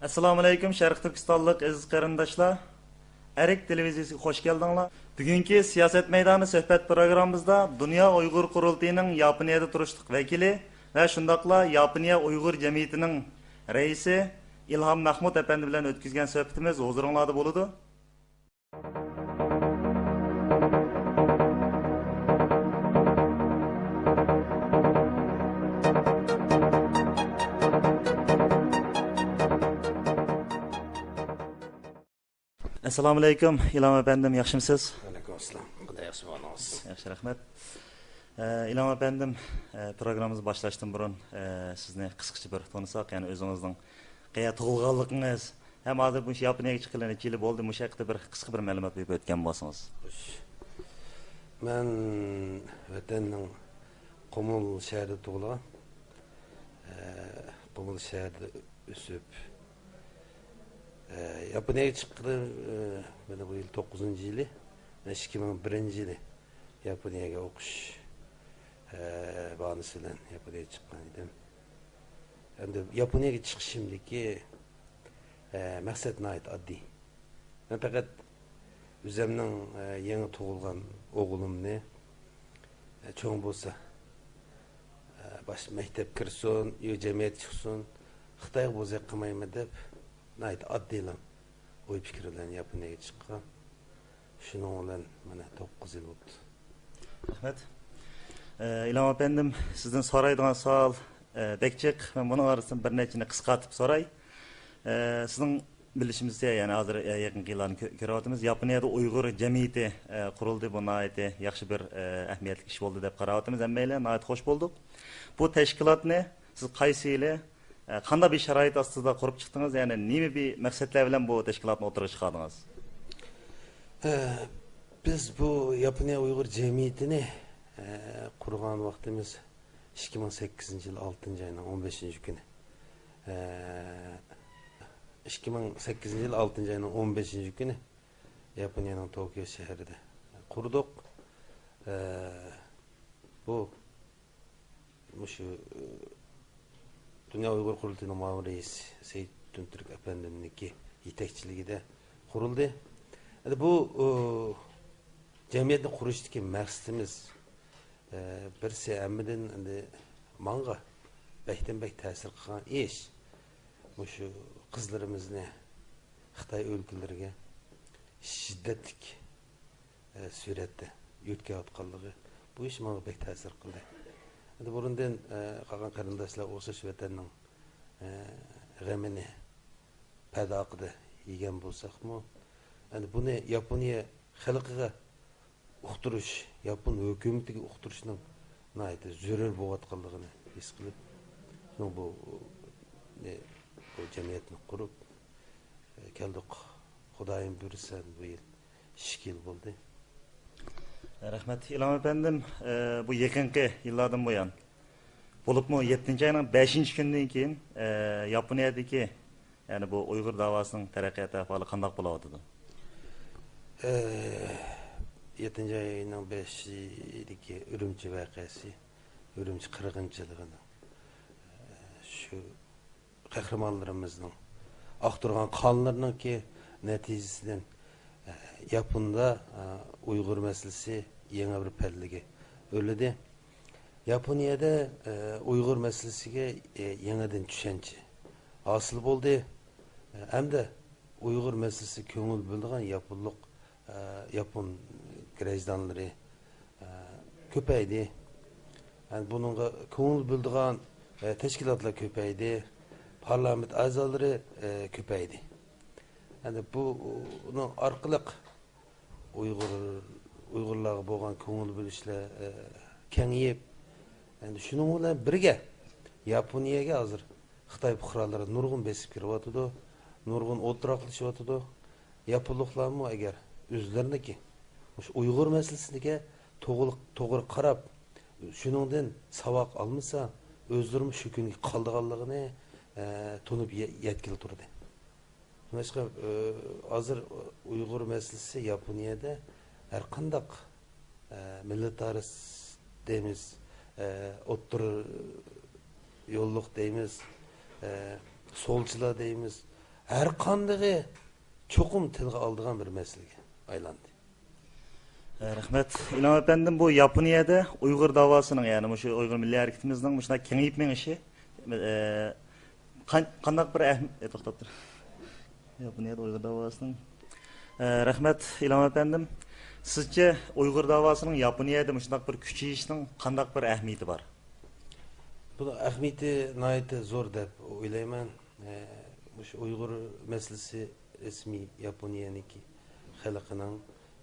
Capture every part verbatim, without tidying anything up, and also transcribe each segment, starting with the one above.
ئەسسالامۇئەلەيكۇم، شەرقىي تۈركىستانلىق ئەزىز قېرىنداشلار. ئەرك تېلېۋىزىيىسىگە خوش كەلدىڭلار. بۈگۈنكى سىياسەت مەيدانى سۆھبەت پروگراممىمىزدا دۇنيا ئۇيغۇر قۇرۇلتىيىنىڭ ياپونىيەدە تۇرۇشلۇق ۋەكىلى ۋە شۇنداقلا ياپونىيە ئۇيغۇر جەمئىيىتىنىڭ رەئىسى ئىلھام مەھمۇت ئەپەندى بىلەن ئۆتكۈزگەن سۆھبىتىمىز ھۇزۇرۇڭلاردا بولىدۇ. ئەسسالامۇئەلەيكۇم، ئىلھام ئەپەندىم، ياخشىمۇسىز؟ ۋەئەلەيكۇم ئەسسالام. قانداق، ياخشىمۇ ئەھۋالىڭىز؟ ياخشى، رەھمەت. ئە، ئىلھام ئەپەندىم، ئە، پروگراممىمىزنى باشلاشتىن بۇرۇن، ئە، سىزنى قىسقىچە بىر تونۇساق، يەنى ئۆزىڭىزنىڭ قەيەردە تۇغۇلغانلىقىڭىز، ھەم ھازىر مۇشۇ ياپونىيەگە چىققىلى نەچچە يىل بولدى، مۇشۇ ھەققىدە بىر قىسقا بىر مەلۇمات بېرىپ ئۆتكەن بولسىڭىز. خوش. مەن ۋەتەننىڭ قۇمۇل شەھىرىدە تۇغۇلغان. ئە، قۇمۇل شەھىرىدە ئۆسۈپ، ئە، ياپونىيەگە چىققىنىم، ئە، مانا بۇ يىل توققۇزىنچى يىلى، مەن ئىككى مىڭ بىرىنچى يىلى ياپونىيەگە ئوقۇش، ئە، باھانىسى بىلەن ياپونىيەگە چىققان ئىدىم. ئەمدى ياپونىيەگە چىقىشىمدىكى، ئە، مەقسەت ناھايىتى ئاددىي. مەن پەقەت ئۆزۈمنىڭ، ئە، يېڭى تۇغۇلغان ئوغلۇمنى، ئە، چوڭ بولسا، ئە، باش مەكتەپ كىرسۇن، يو جەمئىيەت چىقسۇن، خىتايغا بوزەك قىلمايمەن دەپ، ناھايىتى ئاددىيلا ئوي پىكىر بىلەن ياپونىيەگە چىققان. شۇنىڭ بىلەن مانا توققۇز يىل بوپتۇ. رەھمەت. ئە، ئىلھام ئەپەندىم، سىزدىن سورايدىغان سوئال، ئە، بەك جىق. مەن بۇنىڭ ئارىسىدىن بىر نەچچىنى قىسقارتىپ سوراي. ئە، سىزنىڭ بىلىشىمىزچە، يەنى ھازىر، ئە، يېقىنقى يىللارنى كۆ-، كۆرۈۋاتىمىز. ياپونىيەدە ئۇيغۇر جەمئىيىتى، ئە، قۇرۇلدى. بۇ ناھايىتى ياخشى بىر، ئە، ئەھمىيەتلىك ئىش بولدى دەپ قاراۋاتىمىز ھەممەيلەن. ناھايىتى خوش بولدۇق. بۇ تەشكىلاتنى سىز قايسى يىلى، ئە، قانداق بىر شارائىت ئاستىدا قۇرۇپ چىقتىڭىز؟ يەنى نېمە بىر مەقسەتلەر بىلەن بۇ تەشكىلاتنى ئوتتۇرىغا چىقاردىڭىز؟ ئە، بىز بۇ ياپونىيە ئۇيغۇر جەمئىيىتىنى، ئە، قۇرغان ۋاقتىمىز ئىككى مىڭ سەككىزىنچى يىل ئالتىنچى ئاينىڭ ئون بەشىنچى كۈنى. ئە، ئىككى مىڭ سەككىزىنچى يىل ئالتىنچى ئاينىڭ ئون بەشىنچى كۈنى ياپونىيەنىڭ توكيو شەھىرىدە قۇردۇق. ئە، بۇ مۇشۇ، ئە، دۇنيا ئۇيغۇر قۇرۇلتىيىنىڭ مۇئاۋىن رەئىسى سەئىد تۈنتۈرك ئەپەندىمنىڭكى يېتەكچىلىكىدە قۇرۇلدى. ئەمدى بۇ، ئۇ، جەمئىيەتنى قۇرۇشتىكى مەقسىتىمىز، ئە، بىرسى ھەممىدىن ئەمدى ماڭا بەكتىن بەك تەسىر قىلغان ئىش، مۇشۇ قىزلىرىمىزنى خىتاي ئۆلكىلىرىگە شىددەتلىك ئە، سۈرەتتە يۆتكەۋاتقانلىقى، بۇ ئىش ماڭا بەك تەسىر قىلدى. ئەمدى بۇرۇندىن، ئە، قالغان قېرىنداشلار ئوخشاش ۋەتەننىڭ، ئە، غېمىنى، پەداقىدە يېگەن بولساقمۇ، ئەمدى بۇنى ياپونىيە خەلقىگە ئۇقتۇرۇش، ياپون ھۆكۈمىتىگە ئۇقتۇرۇشنىڭ ناھايىتى زۆرۈر بولۇۋاتقانلىقىنى ھېس قىلىپ، شۇنىڭ بۇ، نى، بۇ جەمئىيەتنى قۇرۇپ، ئە، كەلدۇق. خۇدايىم بۇيرۇسا، بۇ يىل ئىككى يىل بولدى. رەھمەت، ئىلھام ئەپەندىم. ئە، بۇ يېقىنقى يىللاردىن بۇيان، بولۇپمۇ يەتتىنچى ئاينىڭ بەشىنچى كۈنىدىن كېيىن، ئە، ياپونىيەدىكى، يەنى بۇ ئۇيغۇر داۋاسىنىڭ تەرەققىيات ئەھۋالى قانداق بولۇۋاتىدۇ؟ ئە، يەتتىنچى ئاينىڭ بەشىدىكى ئۈرۈمچى ۋەقەسى، ئۈرۈمچى قىرغىنچىلىقىنىڭ، ئە، شۇ قەھرىمانلىرىمىزنىڭ ئاقتۇرغان قانلىرىنىڭكى نەتىجىسىدىن، ئە، ياپوندا، ئە، ئۇيغۇر مەسىلىسى يېڭى بىر پەللىگە ئۆرلىدى. ياپونىيەدە، ئە، ئۇيغۇر مەسىلىسىگە، ئە، يېڭىدىن چۈشەنچە ھاسىل بولدى. ئە، ھەمدە ئۇيغۇر مەسىلىسىگە كۆڭۈل بۆلىدىغان ياپونلۇق، ئە، ياپون گراژدانلىرى، ئە، كۆپەيدى. يەنى بۇنىڭغا كۆڭۈل بۆلىدىغان، ئە، تەشكىلاتلار كۆپەيدى. پارلامېنت ئەزالىرى، ئە، كۆپەيدى. يەنى بۇنىڭ ئارقىلىق ئۇيغۇر، ئۇيغۇرلارغا بولغان كۆڭۈل بۆلۈشلەر، ئە، كېڭىيىپ، يەنى شۇنىڭ بىلەن بىرگە ياپونىيەگە ھازىر خىتاي پۇقرالىرى نۇرغۇن بېسىپ كىرىۋاتىدۇ، نۇرغۇن ئولتۇراقلىشىۋاتىدۇ. ياپونلۇقلارمۇ ئەگەر ئۆزلىرىنىڭكى مۇشۇ ئۇيغۇر مەسىلىسىگە توغرا، توغرا قاراپ، شۇنىڭدىن ساۋاق ئالمىسا، ئۆزلىرىمۇ شۇ كۈنگە قالىدىغانلىقىنى، ئە، تونۇپ يە-، يەتكىلى تۇردى. شۇڭلاشقا، ئە، ھازىر ئۇيغۇر مەسىلىسى ياپونىيەدە ھەر قانداق، ئە، مىللەتئارا دەيمىز، ئە، ئوتتۇرا يوللۇق دەيمىز، ئە، سولچىلار دەيمىز، ھەر قاندىقى چوقۇم تىلغا ئالىدىغان بىر مەسىلىگە ئايلاندى. ئە، رەھمەت. ئىلھام ئەپەندىم، بۇ ياپونىيەدە ئۇيغۇر داۋاسىنىڭ، يەنى مۇشۇ ئۇيغۇر مىللىي ھەرىكىتىمىزنىڭ مۇشۇنداق كېڭىيىپ مېڭىشى، ئە، قان-، قانداق بىر ئەھمىيەت، توختاپ تۇر. ياپونىيەدە ئۇيغۇر داۋاسىنىڭ. ئە، رەھمەت، ئىلھام ئەپەندىم. سىزچە ئۇيغۇر داۋاسىنىڭ ياپونىيەدە مۇشۇنداق بىر كۈچىيىشىنىڭ قانداق بىر ئەھمىيىتى بار؟ بۇنىڭ ئەھمىيىتى ناھايىتى زور دەپ ئويلايمەن. ئە، مۇشۇ ئۇيغۇر مەسىلىسى رەسمىي ياپونىيەنىڭكى خەلقىنىڭ،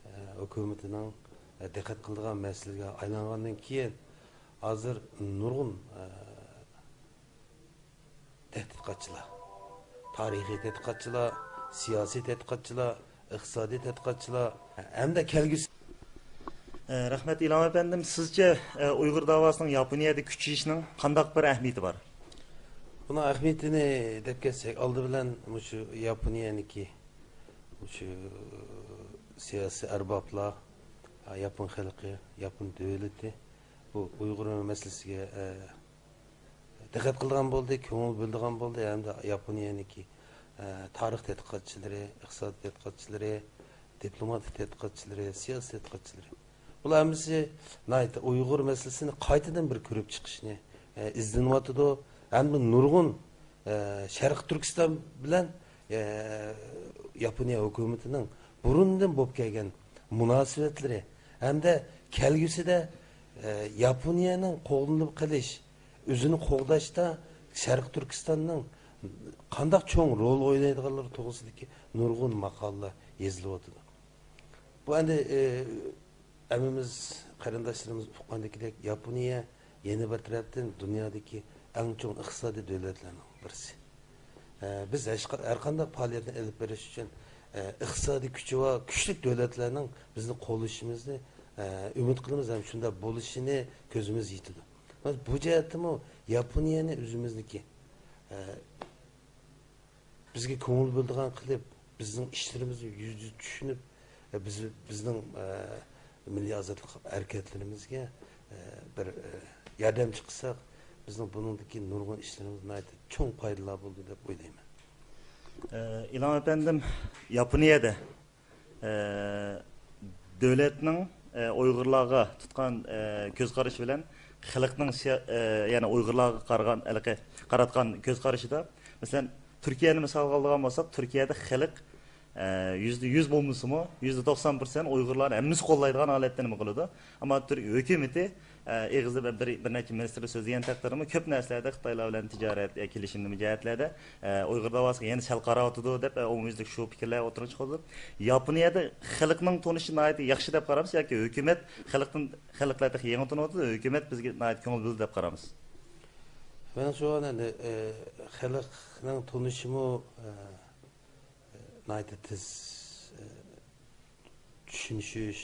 ئە، ھۆكۈمىتىنىڭ، ئە، دىققەت قىلىدىغان مەسىلىگە ئايلانغاندىن كېيىن، ھازىر نۇرغۇن، ئە، تەتقىقاتچىلار، تارىخىي تەتقىقاتچىلار، سىياسىي تەتقىقاتچىلار، ئىقتىسادىي تەتقىقاتچىلار ھەمدە كەلگۈسى. ئە، رەھمەت، ئىلھام ئەپەندىم. سىزچە، ئە، ئۇيغۇر داۋاسىنىڭ ياپونىيەدە كۈچىيىشىنىڭ قانداق بىر ئەھمىيىتى بار؟ بۇنىڭ ئەھمىيىتىنى دەپ كەتسەك، ئالدى بىلەن مۇشۇ ياپونىيەنىڭكى، مۇشۇ سىياسىي ئەربابلار، ياپون خەلقى، ياپون دۆلىتى بۇ ئۇيغۇر مەسىلىسىگە، ئە، دىققەت قىلىدىغان بولدى، كۆڭۈل بۆلىدىغان بولدى ھەمدە ياپونىيەنىڭكى، ئە، تارىخ تەتقىقاتچىلىرى، ئىقتىساد تەتقىقاتچىلىرى، دىپلوماتىك تەتقىقاتچىلىرى، سىياسىي تەتقىقاتچىلىرى. بۇلار ھەممىسى ناھايىتى ئۇيغۇر مەسىلىسىنى قايتىدىن بىر كۆرۈپ چىقىشنى، ئە، ئىزدىنىۋاتىدۇ. ھەمدە نۇرغۇن، ئە، شەرقىي تۈركىستان بىلەن، ئە، ياپونىيە ھۆكۈمىتىنىڭ بۇرۇندىن بولۇپ كەلگەن مۇناسىۋەتلىرى ھەمدە كەلگۈسىدە، ئە، ياپونىيەنىڭ قوغدىنىپ قېلىش، ئۆزىنى قوغداشتا شەرقىي تۈركىستاننىڭ قانداق چوڭ رول ئوينايدىغانلىرى توغرىسىدىكى نۇرغۇن ماقالىلەر يېزىلىۋاتىدۇ. بۇ ئەمدى، ئە، ھەممىمىز قېرىنداشلىرىمىز ئۇققاندىكىدەك، ياپونىيە يەنە بىر تەرەپتىن دۇنيادىكى ئەڭ چوڭ ئىقتىسادىي دۆلەتلەرنىڭ بىرسى. ئە، بىز ھەش-، ھەر قانداق پائالىيەتنى ئېلىپ بېرىش ئۈچۈن، ئە، ئىقتىسادىي كۈچى بار كۈچلۈك دۆلەتلەرنىڭ بىزنى قوللىشىمىزنى، ئە، ئۈمىد قىلىمىز ھەم شۇنداق بولۇشىنى كۆزىمىز يېتىدۇ. بۇ جەھەتتىمۇ ياپونىيەنى ئۆزىمىزنىڭكى، ئە، بىزگە كۆڭۈل بۆلىدىغان قىلىپ، بىزنىڭ ئىشلىرىمىزنى يۈزدە چۈشىنىپ، ئە، بىز، بىزنىڭ، ئە، مىللىي ئازادلىق ھەرىكەتلىرىمىزگە، ئە، بىر، ئە، ياردەمچى قىلساق، بىزنىڭ بۇنىڭدىكى نۇرغۇن ئىشلىرىمىز ناھايىتى چوڭ پايدىلار بولىدۇ دەپ ئويلايمەن. ئە، ئىلھام ئەپەندىم، ياپونىيەدە ئە، دۆلەتنىڭ، ئە، ئۇيغۇرلارغا تۇتقان، ئە، كۆز قارىشى بىلەن خەلقنىڭ سىيا-، ئە، يەنى ئۇيغۇرلارغا قارىغان، ھېلىقى قاراتقان كۆز قارىشىدا، مەسىلەن، تۈركىيەنى مىسالغا ئالىدىغان بولساق، تۈركىيەدە خەلق، ئە، يۈزدە يۈز بولمىسىمۇ، يۈزدە توقسان پىرسەنت ئۇيغۇرلارنى ھەممىسى قوللايدىغان ھالەتتە نېمە قىلىدۇ. ئەمما تۈر-، ھۆكۈمىتى ئە، ئېغىزدا بىر، بىر، بىر نەچچە مىنىستىر سۆزلىگەن تەقدىردىمۇ، كۆپ نەرسىلەردە خىتايلار بىلەن تىجارەت، ئە، كېلىشىم نېمە جەھەتلەردە، ئە، ئۇيغۇر داۋاسىغا يەنە سەل قاراۋاتىدۇ دەپ، ئە، ئومۇميۈزلۈك شۇ پىكىرلەر ئوتتۇرىغا چىقىدۇ. ياپونىيەدە خەلقنىڭ تونۇشى ناھايىتى ياخشى دەپ قارامسىز ياكى ھۆكۈمەت خەلقتىن، خەلقلەر تېخى يېڭى تونۇۋاتىدۇ، ھۆكۈمەت بىزگە ناھايىتى كۆڭۈل بۆلدى دەپ قارامسىز؟ مېنىڭچە ئەمدى، ئە، خەلقنىڭ تونۇشىمۇ، ئە، ناھايىتى تېز، ئە، چۈشىنىشىش،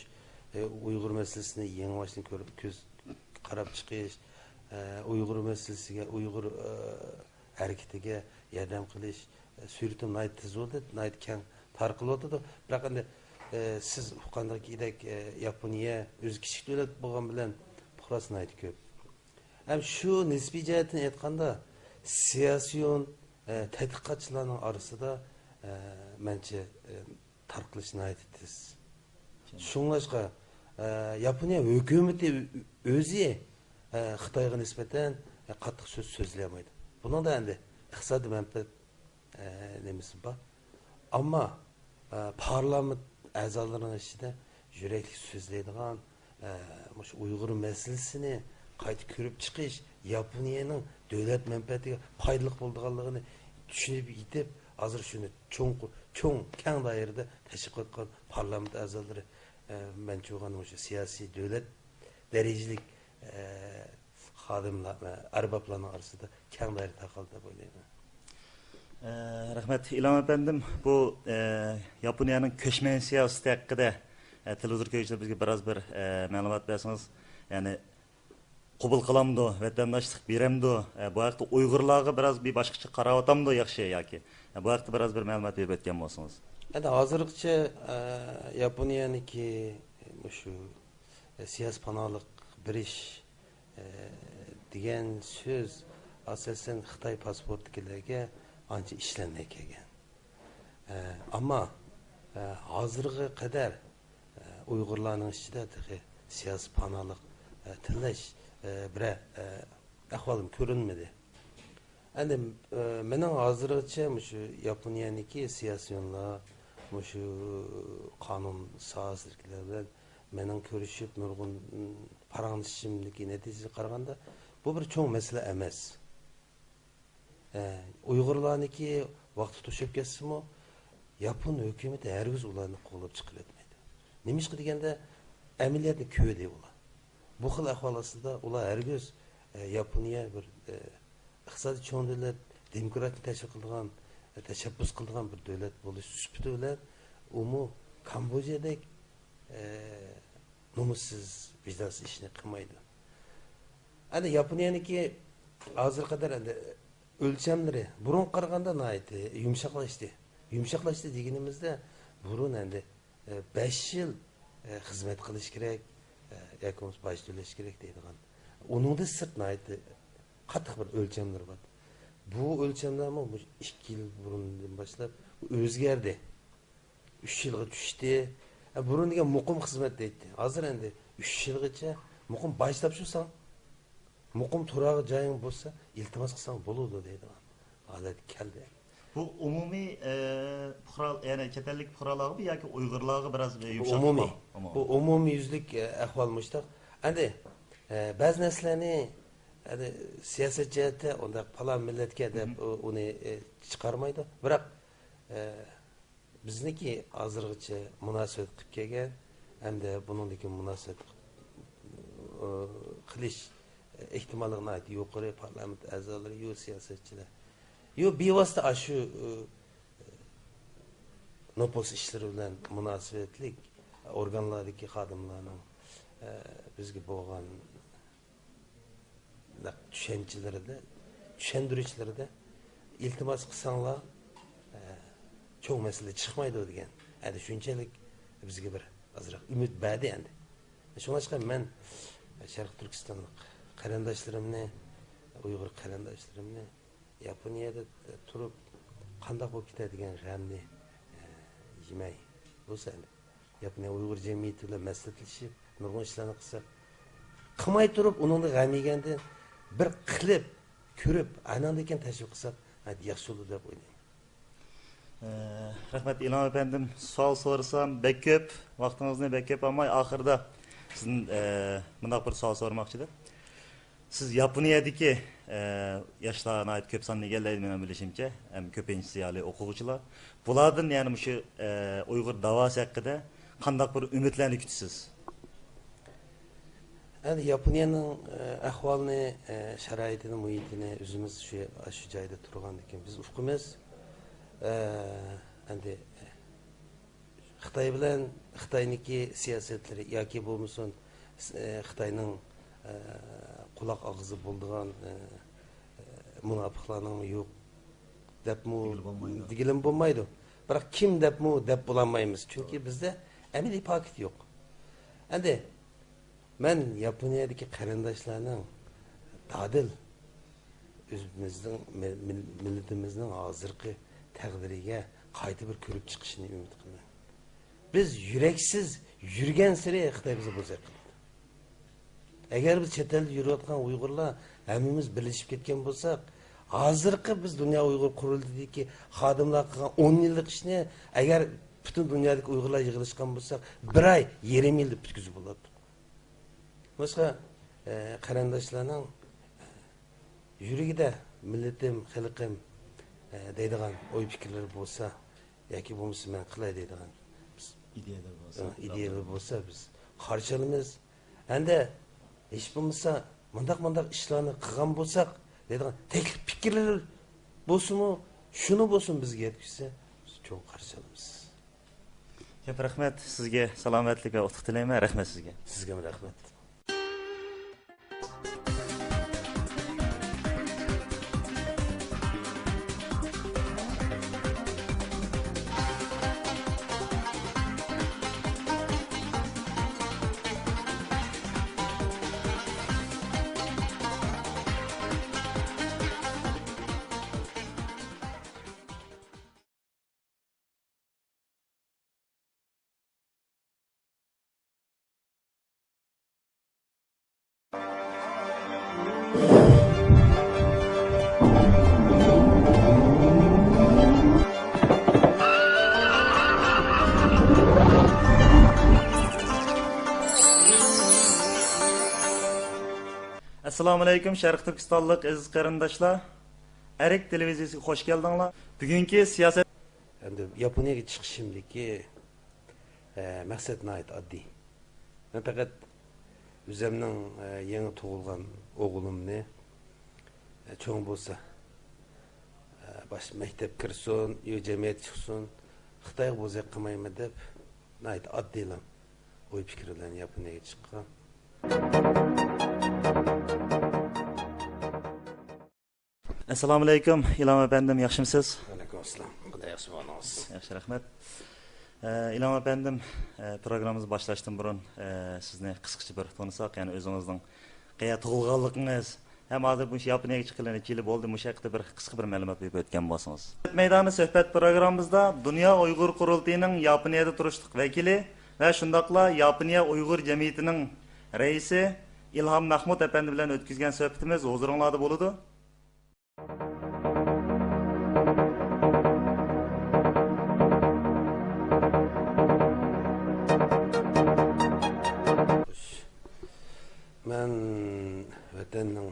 ئە، ئۇيغۇر مەسىلىسىنى يېڭىباشتىن كۆرۈپ، كۆز قاراپ چىقىش، ئە، ئۇيغۇر مەسىلىسىگە، ئۇيغۇر، ئە، ھەرىكىتىگە ياردەم قىلىش، ئە، سۈرئىتى ناھايىتى تېز بولدى، ناھايىتى كەڭ تارقىلىۋاتىدۇ. بىراق ئەمدى، ئە، سىز ئۇققاندىكىدەك، ئە، ياپونىيە ئۆزى كىچىك دۆلەت بولغان بىلەن پۇقراسى ناھايىتى كۆپ. ھەم شۇ نىسپىي جەھەتتىن ئېيتقاندا، سىياسىيون، ئە، تەتقىقاتچىلارنىڭ ئارىسىدا، ئە، مەنچە، ئە، تارقىلىش ناھايىتى تېز. شۇڭلاشقا، ئە، ياپونىيە ھۆكۈمىتى ئۆزى، ئە، خىتايغا نىسبەتەن، ئە، قاتتىق سۆز سۆزلىيەلمەيدۇ. بۇنىڭدا ئەمدى ئىقتىسادىي مەنپەئەت، ئە، نېمىسى بار. ئەمما، ئە، پارلامېنت ئەزالىرىنىڭ ئىچىدە يۈرەكلىك سۆزلەيدىغان، ئە، مۇشۇ ئۇيغۇر مەسىلىسىنى قايتا كۆرۈپ چىقىش ياپونىيەنىڭ دۆلەت مەنپەئەتىگە پايدىلىق بولىدىغانلىقىنى چۈشىنىپ يېتىپ، ھازىر شۇنى چوڭقۇر، چوڭ، كەڭ دائىرىدە تەشۋىق قىلىۋاتقان پارلامېنت ئەزالىرى، ئە، مەنچە بولغاندا مۇشۇ سىياسىي دۆلەت دەرىجىلىك، ئە، خادىملار، ئەربابلارنىڭ ئارىسىدا كەڭ دائىرە تارقالدى دەپ ئويلايمەن. ئە، رەھمەت، ئىلھام ئەپەندىم. بۇ، ئە، ياپونىيەنىڭ كۆچمەن سىياسىتى ھەققىدە، ئە، تېلېۋىزور كۆرگۈچىلەر بىزگە بىراز بىر، ئە، مەلۇمات بەرسىڭىز، يەنى قوبۇل قىلامدۇ، ۋەتەنداشلىق بېرەمدۇ، ئە، بۇ ھەقتە ئۇيغۇرلارغا بىراز بىر باشقىچە قاراۋاتامدۇ ياخشى ياكى، ئە، بۇ ھەقتە بىراز بىر مەلۇمات بېرىپ ئۆتكەن بولسىڭىز. ئەمدى ھازىرغىچە، ئە، ياپونىيەنىڭكى مۇشۇ، ئە، سىياسىي پاناھلىق بېرىش، ئە، دېگەن سۆز، ئاساسەن، خىتاي پاسپورتتىكىلەرگە ئانچە ئىشلەنمەي كەلگەن. ئەمما، ئە، ھازىرغا قەدەر، ئە، ئۇيغۇرلارنىڭ ئىچىدە تېخى سىياسىي پاناھلىق، ئە، تىلەش، ئە، بىرەر، ئە، ئەھۋالمۇ كۆرۈنمىدى. ئەندى، ئە، مېنىڭ ھازىرغىچە مۇشۇ ياپونىيەنىڭكى سىياسىيونلار، مۇشۇ قانۇن ساھەسىدىكىلەر بىلەن مېنىڭ كۆرۈشۈپ، نۇرغۇن، م، پاراڭلىشىشىمدىكى نەتىجىسىگە قارىغاندا، بۇ بىر چوڭ مەسىلە ئەمەس. ئە، ئۇيغۇرلارنىڭكى ۋاقتى توشۇپ كەتسىمۇ، ياپون ھۆكۈمىتى ھەرگىز ئۇلارنى قوغلاپ چىقىرىۋەتمەيدۇ. نېمىشقا دېگەندە، ئەمەلىيەتنى كۆردى ئۇلار. بۇ خىل ئەھۋال ئاستىدا ئۇلار ھەرگىز، ئە، ياپونىيە بىر، ئە، ئىقتىسادىي چوڭ دۆلەت، دېموكراتىيە تەشۋىق قىلىدىغان، ئە، تەشەببۇس قىلىدىغان بىر دۆلەت بولۇش سۈپىتى بىلەن ئۇمۇ كامبودژادەك، ئە، نومۇسسىز، ۋىجدانسىز ئىشنى قىلمايدۇ. ئەنە ياپونىيەنىڭكى ھازىرغا قەدەر ئەنە ئۆلچەملىرى بۇرۇنغا قارىغاندا ناھايىتى يۇمشاقلاشتى. يۇمشاقلاشتى دېگىنىمىزدە بۇرۇن ئەندى، ئە، بەش يىل، ئە، خىزمەت قىلىش كېرەك، ئە، ياكى بولمىسا باج تۆلەش كېرەك دەيدىغان. ئۇنىڭدىن سىرت ناھايىتى قاتتىق بىر ئۆلچەملىرى بار. بۇ ئۆلچەملەرمۇ مۇشۇ ئىككى يىل بۇرۇندىن باشلاپ ئۆزگەردى. ئۈچ يىلغا چۈشتى. ئە، بۇرۇن دېگەن مۇقىم خىزمەت دەيتتى. ھازىر ئەندى ئۈچ يىلغىچە مۇقىم باج تاپشۇرساڭ، مۇقىم تۇراق جايىڭ بولسا، ئىلتىماس قىلساڭ بولىدۇ دەيدىغان ھالەتكە كەلدى. بۇ ئومۇمىي، ئە، پۇقرا-، يەنى چەت ئەللىك پۇقرالارغىمۇ ياكى ئۇيغۇرلارغا بىراز، ئە، بۇ يۇمشاق ئومۇمىي. ئۇقۇم؟ ئومۇمىي. بۇ ئومۇميۈزلۈك، ئە، ئەھۋال مۇشۇنداق. ئەندى، ئە، بەزى نەرسىلەرنى، ئەندى سىياسەت جەھەتتە ئۇنداق پالان مىللەتكە دەپ مم. ئۇ-، ئۇنى، ئە، چىقارمايدۇ. بىراق، ئە، بىزنىڭكى ھازىرغىچە مۇناسىۋەت قىلىپ كەلگەن ھەمدە بۇنىڭدىكى مۇناسىۋەت، ئى، قىلىش ئېھتىماللىقى ناھايىتى يۇقىرى. پارلامېنت ئەزالىرى، يۇ سىياسەتچىلەر، يۇ بىۋاسىتە ئاشۇ، ئى، نوپۇس ئىشلىرى بىلەن مۇناسىۋەتلىك ئورگانلاردىكى خادىملارنىڭ، ئى، بىزگە بولغان چۈشەنچىلىرىدە، چۈشەندۈرۈشلىرىدە، ئىلتىماس قىلساڭلار، ئە، چوڭ مەسىلە چىقمايدۇ دېگەن. ئەنە شۇنچىلىك بىزگە بىر ئازراق ئۈمىد بەردى ئەندى. شۇڭلاشقا مەن شەرقىي تۈركىستانلىق قېرىنداشلىرىمنى، ئۇيغۇر قېرىنداشلىرىمنى ياپونىيەدە تۇرۇپ قانداق بولۇپ كېتەر دېگەن غەمنى، ئە، يېمەي بولسا ئەندى. ياپونىيە ئۇيغۇر جەمئىيىتى بىلەن مەسلىھەتلىشىپ، نۇرغۇن ئىشلارنى قىلساق، قىلماي تۇرۇپ، ئۇنىڭدىن غەم يېگەندىن بىر قىلىپ، كۆرۈپ، ئاناندىن كېيىن تەشۋىق قىلساق، ھە، ياخشى بولىدۇ دەپ ئويلايمەن. ئە، رەھمەت، ئىلھام ئەپەندىم. سوئال سورىسام بەك كۆپ، ۋاقتىڭىزنى بەك كۆپ ئالماي، ئاخىرىدا سىزدىن، ئە، مۇنداق بىر سوئال سورىماقچى ئىدىم. سىز ياپونىيەدىكى، ئە، ياشلار ناھايىتى كۆپ ساندا ئىكەنلەيدۇ مېنىڭ بىلىشىمچە، ھەم كۆپىنچىسى ھالى ئوقۇغۇچىلار. بۇلاردىن يەنى مۇشۇ، ئە، ئۇيغۇر داۋاسى ھەققىدە قانداق بىر ئۈمىدلەرنى كۈتىسىز؟ ئەنە ياپونىيەنىڭ، ئە، ئەھۋالىنى، ئە، شارائىتىنى، مۇھىتىنى ئۆزىمىز شۇ، شۇ جايدا تۇرغاندىن كېيىن بىز ئۇقىمىز. ئە، ئەندى خىتاي بىلەن خىتاينىڭكى سىياسەتلىرى ياكى بولمىسۇن، ئە، خىتاينىڭ، ئە، قۇلاق ئاغزى بولىدىغان، ئە، ئە، مۇناپىقلارنىڭمۇ يوق دەپمۇ دېگىلى بولمايدۇ. دېگىلىمۇ بولمايدۇ. بىراق كىم دەپمۇ دەپ بولالمايمىز. چۈنكى بىزدە ئەمەلىي پاكىت يوق. ئەندى مەن ياپونىيەدىكى قېرىنداشلارنىڭ دادىل ئۆزىمىزنىڭ مىل-، مىل-، مىللىتىمىزنىڭ ھازىرقى تەقدىرىگە قايتا بىر كۆرۈپ چىقىشىنى ئۈمىد قىلىمەن. بىز يۈرەكسىز يۈرگەنسېرى خىتاي بىزنى بوزەك قىلىدۇ. ئەگەر بىز چەت ئەلدە يۈرۈۋاتقان ئۇيغۇرلار ھەممىمىز بىرلىشىپ كەتكەن بولساق، ھازىرقى بىز دۇنيا ئۇيغۇر قۇرۇلتىيىدىكى خادىملار قىلغان ئون يىللىق ئىشنى ئەگەر پۈتۈن دۇنيادىكى ئۇيغۇرلار يىغىلىشقان بولساق، بىر ئاي، يېرىم يىلدا پۈتكۈزۈپ بولاتتۇق. باشقا، ئە، قېرىنداشلارنىڭ يۈرىكىدە مىللىتىم، خەلقىم، ئە، دەيدىغان ئوي پىكىرلىرى بولسا، ياكى بولمىسا مەن قىلاي دەيدىغان ئىدىيەلىرى بولسا، ئە، ئىدىيەلىرى بولسا بىز قارشى ئالىمىز. ھەمدە ھېچ بولمىسا مۇنداق، مۇنداق ئىشلارنى قىلغان بولساق دەيدىغان تەكلىپ پىكىرلىرى بولسىمۇ، شۇنى بولسىمۇ بىزگە يەتكۈزسە، بىز چوڭ قارشى ئالىمىز. كۆپ رەھمەت سىزگە، سالامەتلىك ۋە ئۇتۇق تىلەيمەن. رەھمەت سىزگە. سىزگىمۇ رەھمەت. ئەسسالامۇئەلەيكۇم، شەرقىي تۈركىستانلىق ئەزىز قېرىنداشلار. ئەرك تېلېۋىزىيىسىگە خوش كەلدىڭلار. بۈگۈنكى سىياسەت. ئەمدى ياپونىيەگە چىقىشىمدىكى، ئە، مەقسەت ناھايىتى ئاددىي. مەن پەقەت ئۆزۈمنىڭ، ئە، يېڭى تۇغۇلغان ئوغلۇمنى، ئە، چوڭ بولسا، ئە، باش مەكتەپ كىرسۇن، يو جەمئىيەت چىقسۇن، خىتايغا بوزەك قىلمايمەن دەپ، ناھايىتى ئاددىيلا ئوي پىكىر بىلەن ياپونىيەگە چىققان. ئەسسالامۇئەلەيكۇم، ئىلھام ئەپەندىم، ياخشىمۇسىز؟ ۋەئەلەيكۇم ئەسسالام. قانداق، ياخشىمۇ ئەھۋالىڭىز؟ ياخشى، رەھمەت. ئە، ئىلھام ئەپەندىم، ئە، پروگراممىمىزنى باشلاشتىن بۇرۇن، ئە، سىزنى قىسقىچە بىر تونۇساق، يەنى ئۆزىڭىزنىڭ قەيەردە تۇغۇلغانلىقىڭىز، ھەم ھازىر مۇشۇ ياپونىيەگە چىققىلى نەچچە يىل بولدى، مۇشۇ ھەققىدە بىر قىسقا بىر مەلۇمات بېرىپ ئۆتكەن بولسىڭىز. مەيدانى سۆھبەت پروگراممىمىزدا دۇنيا ئۇيغۇر قۇرۇلتىيىنىڭ ياپونىيەدە تۇرۇشلۇق ۋەكىلى ۋە شۇنداقلا ياپونىيە ئۇيغۇر جەمئىيىتىنىڭ رەئىسى ئىلھام مەخمۇت ئەپەندى بىلەن ئۆتكۈزگەن سۆھبىتىمىز ھۇزۇرۇڭلاردا بولىدۇ. مەن ۋەتەننىڭ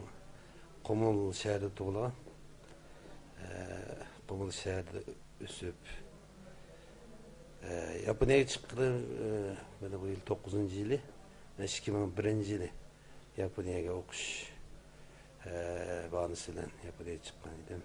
قۇمۇل شەھىرىدە تۇغۇلغان. ئە، قۇمۇل شەھىرىدە ئۆسۈپ، ئە، ياپونىيەگە چىققىنىم، ئە، مانا بۇ يىل توققۇزىنچى يىلى، مەن ئىككى مىڭ بىرىنچى يىلى ياپونىيەگە ئوقۇش، ئە، باھانىسى بىلەن ياپونىيەگە چىققان ئىدىم.